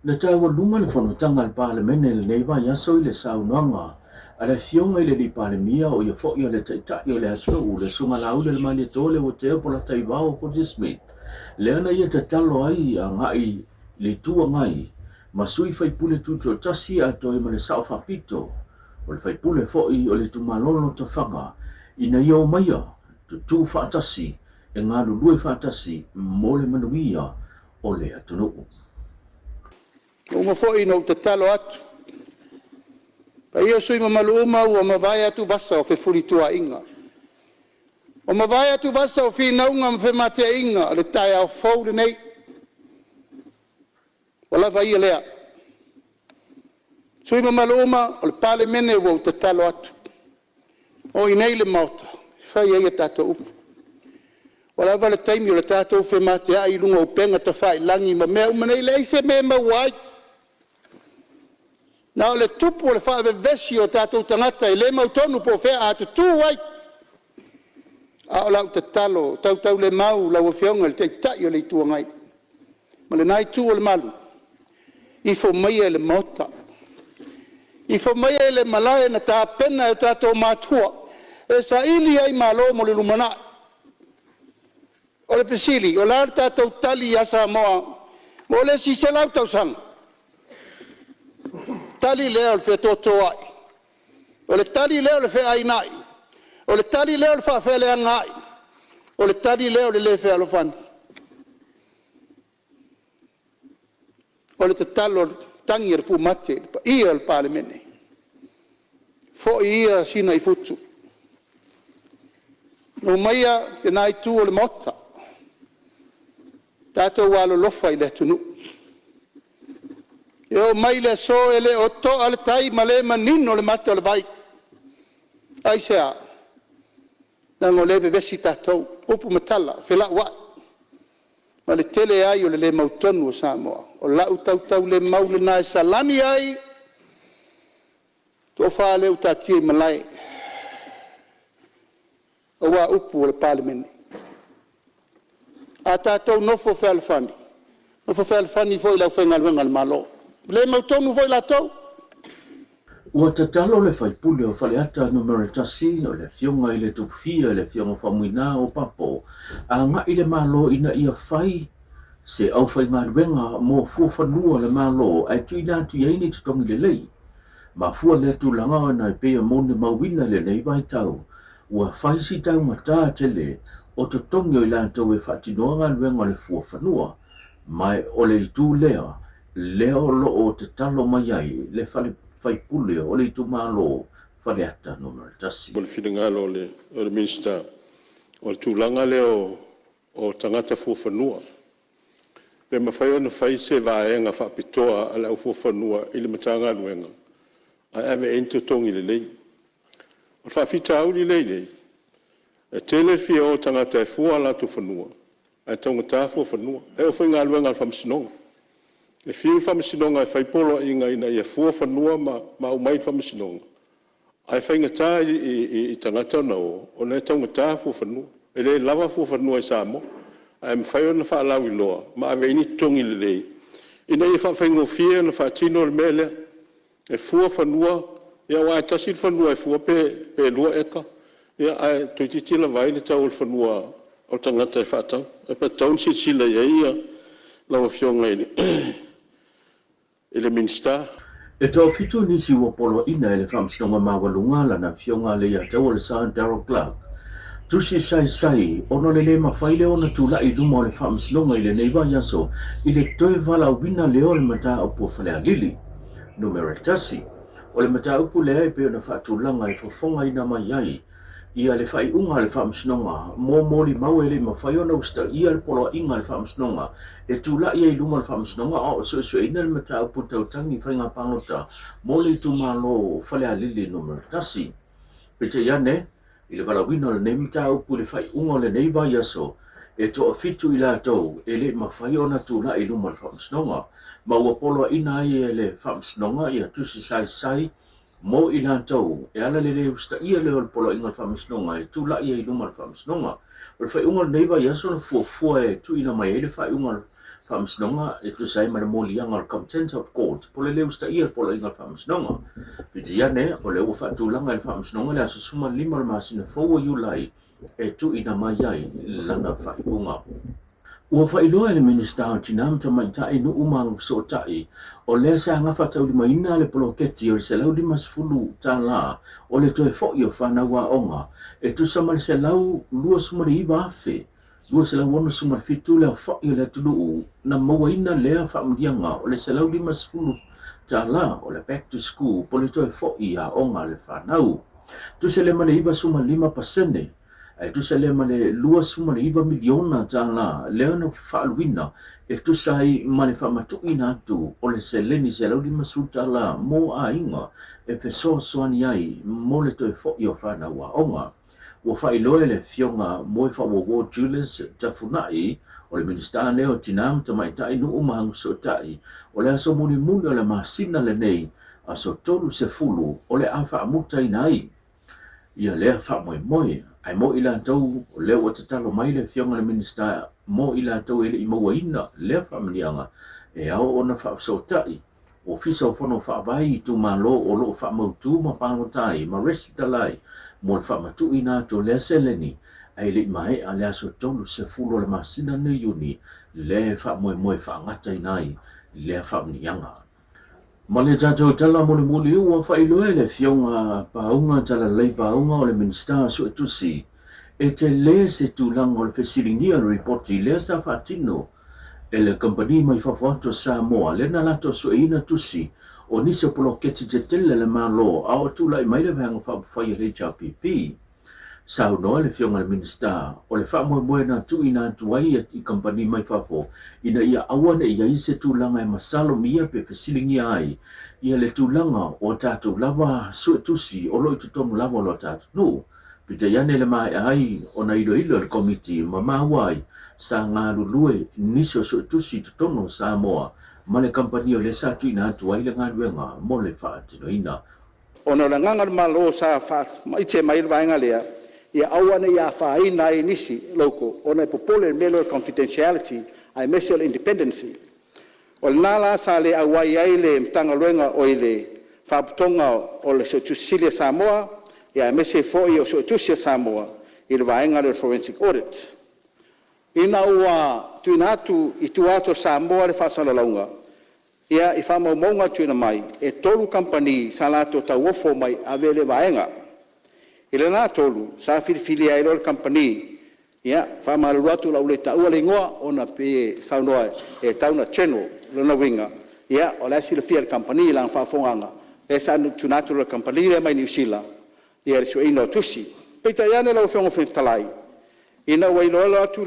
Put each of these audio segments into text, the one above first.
Na taualuga le fonotaga a le Palemene i lenei vaiaso i le saunoaga a le Afioga i le Alii Palemia, o ia foi o le Taitai o le atunuu, le Susuga Laaulialemalietoa Leuatea Polataivao Fosi Smith, lea na ia tatalo ai agai i le Itu Agai ma sui faipule tutoatasi atoa ai ma le Sao Faapito, o le faipule foi o le itumalo Lotofaga, ina ia omaia tutū faatasi e galulue faatasi mo le manuia o le atunuu. Ua uma foi ona ou tatalo atu, paia o sui usufono mamalu uma ua mavae atuvasa o fefulituaaiga, ua mavae atuvasa o finauga ma femateaiga o le taeao fou lenei. Ua lava ia lea. Sui usufono mamalu uma o le Palemene ua ou tatalo atu, o i inei le Maota e fai ai a tatou upu. Ua lava le taimi o le tatou femateai i luga o upega tafailagi ma mea uma nei, e leai se mea e maua ai, na o le tupu o le faavevesi o tatou tagata e le mautonu po o fea a tutu ai. A o lau tatalo tautaulemau i lau Afioga i le Taitai o le Itu Agai ma lena Itu o le Malu, ifo maia i le Maota, ifo maia i le malae na tapena e o tatou matua e saili ai malo mo le lumanai. O le fesili, o le a le tatou tali ia Samoa mo le isi 100 tausaga? O le tali lea o le faatoatoai, o le tali lea o le feainai, o le tali lea o le faafeleagaai, o le tali lea o le le fealofani. O le tatalo i le tagi a le pumate i le paia o le Palemene, foi ia Sina i futu, omaia lena itu o le Maota, tatou alolofa i le atunuu. E oo mai i le aso e le o toa le tai ma le manino le mata o le vai. Aisea? Leaga o lea e vevesi tatou, upu ma tala, felauai ma le tele ai o le le mautonu o Samoa. O lau tautaulemau lena e salami ai le tofa lea ua taatia i malae aua upu o le Palemene. A tatou nofo fealofani, nofo fealofani foi le aufaigaluega a le Malo, ua le mautonu foi latou. Ua tatalo le sui usufono o Faleata Nu.1, o le Afioga i le Tupufia le Afioga Faumuina Opapo, agai i le Malo ina ia fai se aufaigaluega mo fuafanua a le Malo ae tuuina atu i ai ni totogi lelei. Mafua lea tulaga ona e pei e molimauina i lenei vaitau ua fai si taugata tele o totogi o i latou e faatinoa galuega o le fuafanua, ma o le itu lea lea o lo o tatalo mai ai le fale faipule o le itumalo Faleata Nu.1. Po o le finagalo o le Minisita, o le tulaga lea o tagata fuafanua. Pe mafai ona fai se vaega faapitoa a le au fuafanua i le Matagaluega ae ave i ai ni totogi lelei. O le faafitauli lea e i ai, e tele le fia o o tagata e fua o latou fanua, ae taugata fuafanua. E oo foi i galuega a le Faamasinoga. E fiu le Faamasinoga e fai poloaiga ina ia fua fanua ma aumai i le Faamasinoga, ae faigata i tagata ona o ona e taugata fuafanua. E le lava fuafanua i Samoa, ae mafai ona faalauiloa ma ave i ai ni totogi lelei ina ia faafaigofie ona faatino le mea lea, e fua fanua, aua e tasi le fanua e fua pe 2 eka, ae toeitiiti lava vaai le tau o le fanua o le tagata e faatau. Pe tatau ona silasila i ai lau Afioga i le Minisita. E toafitu nisi ua poloaiina e le Faamasinoga Maualuga lana Afioga Leiataualesa Daryl Clarke, tusi saisai ona o le le mafai lea ona tulai i luma o le Faamasinoga i lenei vaiaso i le toe valaauina lea o le mataupu a Falealili Numera 1. O le mataupu lea e pei ona faatulaga e fofogaina mai ai ia le faaiuga a le Faamasinoga mo molimau e le i mafai ona usitaia le poloaiga a le Faamasinoga e tulai ai i luma o le Faamasinoga a o suesueina le mataupu tau tagi faiga palota mo le itumalo o Falealili Numera 1. Peitai ane, i le valaauina o lenei mataupu i le faaiuga o lenei vaiaso, e toafitu i latou e le i mafai ona tulai i luma o le Faamasinoga, ma ua poloaiina ai e le Faamasinoga ia tusi saisai mo i latou e ala le lē usitaia lea o le Poloaiga o le Faamasinoga e tulai ai i luma o le Faamasinoga. O le faaiuga o lenei vaiaso na fuafua e tuuina mai ai le faaiuga a le. Faamasinoga e tusa ai ma le moliaga o le Contempt of Court po o le le usitaia o le Poloaiga o le Faamasinoga. Peitai ane, o lea ua faatulaga e le Faamasinoga le aso 15 o le masina fou o Iulai e tuuina mai ai lana faaiuga. Ua faailoa e le Minisita o Tina ma Tamaitai, Nuu ma Agafesootai, o lea sa gafataulimaina le poloketi o le $150 o le toe foi o fanau aoga e tusa ma le 129,267 le aofai o le atunuu na mauaina lea faamanuiaga o le $150 o le Back to School po o le toe foi i aoga a le fanau. Tusa lea ma le 95%, ae tusa lea ma le $29 miliona lea na faaaluina e tusa ai ma le faamatuuina atu o le seleni $150 mo aiga e fesoasoani ai mo le toe foi o fanau aoga. Ua faailoa e le Afioga Moefaauouo Julius Tafunai, o le Minisita lea o Tina ma Tamaitai, Nuu ma Agafesootai, o le aso mulimuli o le masina lenei, aso 30, o le a faamutaina ai ia lea faamoemoe. Ae mo i latou, o lea ua tatalo mai le Afioga i le Minisita mo i latou e le i mauaina lea faamanuiaga, e ao ona faafesootai Ofisa o Fono Faavae i itumalo o lo o faamautu ma palota ai ma resitala ai mo le faamatuuina atu o lea seleni ae le i maea le aso 30 o le masina nei Iuni lea e faamoemoe faagataina ai lea faamanuiaga. Ma le tatou tala mulimuli ua faailoa e le Afioga Pauga Talalelei Pauga o le Minisita Suetusi e tele se tulaga o le fesiligia o le ripoti lea sa faatino e le kamupani mai fafo atu o Samoa lea na latou sueina tusi o nisi o poloketi tetele a le Malo a o tulai mai le Vaega Faaupufai a le HRPP. Saunoa le Afioga i le Minisita, o le faamoemoe na tuuina atu ai i kamupani mai fafo ina ia aua ne i i ai se tulaga e masalomia pe fesiligia ai ia le tulaga o a tatou lava suetusi o lo o i totonu lava o lo tatou nuu. Peitai ane le maea ai ona iloilo e le Komiti ma maua ai sa galulue nisi o suetusi i totonu o Samoa ma le kamupani o lea sa tuuina atu ai le galuega mo le faatinoina. Ona o le agaga o le Malo sa faamaite mai ai le vaega lea, ia aua ne i afaina ai nisi local ona e popole i le mea lea o le confidentiality aemaise o le independency. O lena la sa le auai ai le Faalapotopotoga o le Suetusi Sili a Samoa, aemaise ai foi o Suetusi a Samoa i le vaega lea o le forensic audit. Ina ua tuuina atu i tua atu o Samoa le faasalalauga i faamaumauga tuuina mai, e 3 kamupani sa latou tauofo mai e ave lea vaega. I lena 3, sa filifilia ai loa le kamupani, ia e faamalulu atu o le a ou le taua le igoa ona pei e saunoa e tatau ona general. O lona uiga, o la e silafia e le kamupani i lana faafofogaaga, lea sa tuuina atu e le kamupani lea mai Niu Sila le sueina o tusi. Peitai ane lau Afioga i le Fofoga Fetalai, ina ua iloilo atu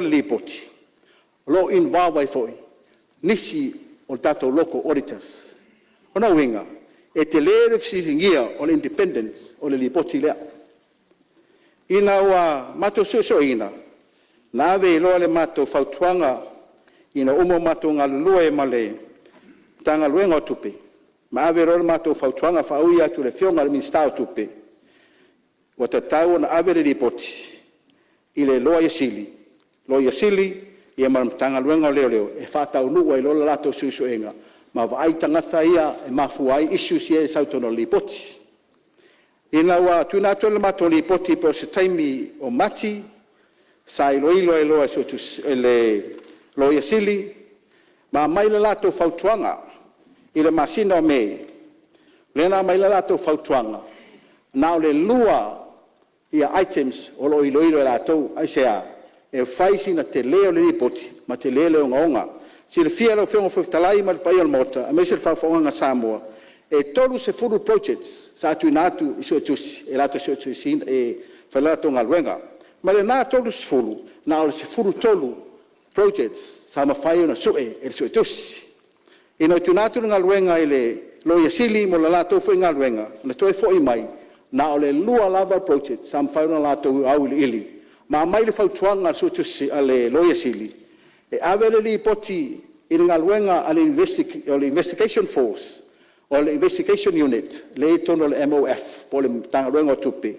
le Lipoti, o lo o involve ai foi nisi o tatou local auditors. O lona uiga, e tele le fesiligia o le independence o le Lipoti lea. Ina ua matou suesueina, na ave ai loa le matou fautuaga ina ua uma ona matou galulue ma le Matagaluega o Tupe, ma ave loa le matou fautuaga faaui atu i le Afioga i le Minisita o Tupe, ua tatau ona ave le Lipoti i le Loia Sili ma le Matagaluega o Leoleo e faataunuu ai loa le latou suesuega ma vaai tagata ia e mafua ai issues ia e sau i totonu o le Lipoti. Ina ua tuuina atu le matou Lipoti po o se taimi o Mati, sa iloilo ai loa e le Loia Sili ma aumai le latou fautuaga i le masina o Me, lea na aumai ai le latou fautuaga, na o le 2 items o lo o iloilo e latou. Aisea? E fai sina tele o le Lipoti ma tele le ogaoga. E silafia e lau Afioga i le Fofoga Fetalai ma le paia o le Maota aemaise le faafofogaaga a Samoa, e 30 projects sa tuuina atu i Suetusi e latou te suetuesina e fai le latou galuega. Ma lena 30, na o le 13 projects sa mafai ona sue e le Suetusi. Ina ua tuuina atu le galuega i le Loia Sili mo le latou foi galuega, na toe foi mai na o le 2 lava projects sa mafai ona latou auiliili ma aumai le fautuaga a le Suetusi a le Loia Sili e ave le lipoti i le galuega a le Investigation Force o le Investigation Unit lea e i totonu o le MOF po o le Matagaluega o Tupe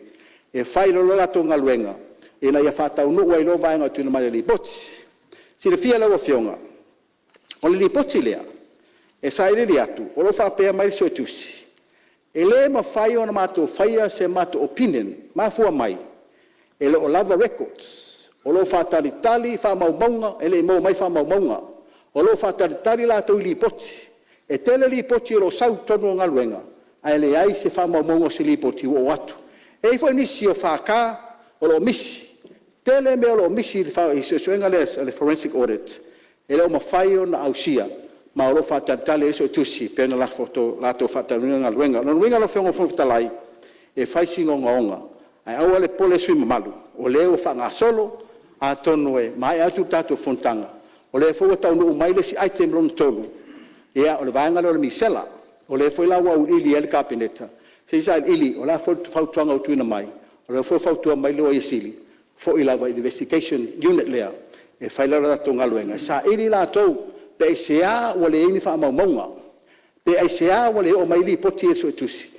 e fai loa le latou galuega ina ia faataunuu ai loa vaega e tuuina mai i le Lipoti. E silafia e lau Afioga O le Lipoti lea e sailiili atu, o lo o faapea mai le Suetusi, e le mafai ona matou faia se matou opinion, e mafua mai e le o lava records, o lo o faatalitali faamaumauga, e le i maua mai faamaumauga. O lo o faatalitali latou i lipoti. E tele lipoti o lo o sau i totonu o galuega, ae leai se faamaumauga o se lipoti ua oo atu. E i ai foi nisi o FK o lo o misi. E tele mea o lo o misi i le suesuega lea a le forensic audit e le o mafai ona ausia, ma o lo o faatalitali ai le Suetusi pei ona latou faatalanoaina galuega. O lona uiga lau Afioga i le Fofoga Fetalai, e fai sina ogaoga, ae aua le popole le sui usufono mamalu, o lea ua faagasolo. Atonu e maea atu le tatou fonotaga, o lea foi ua taunuu mai le isi item lona tolu, o le vaega lea o le misela. O lea foi la ua auiliili i ai le Kapeneta, se i sailiili o le a foi le fautuaga ua tuuina mai, o lea foi ua fautua mai le Loia Sili, foi lava i le Investigation Unit lea e fai le latou galuega, e saili latou pe aisea ua leai ai ni faamaumauga, pe aisea ua le oo mai ai lipoti ia i le Suetusi,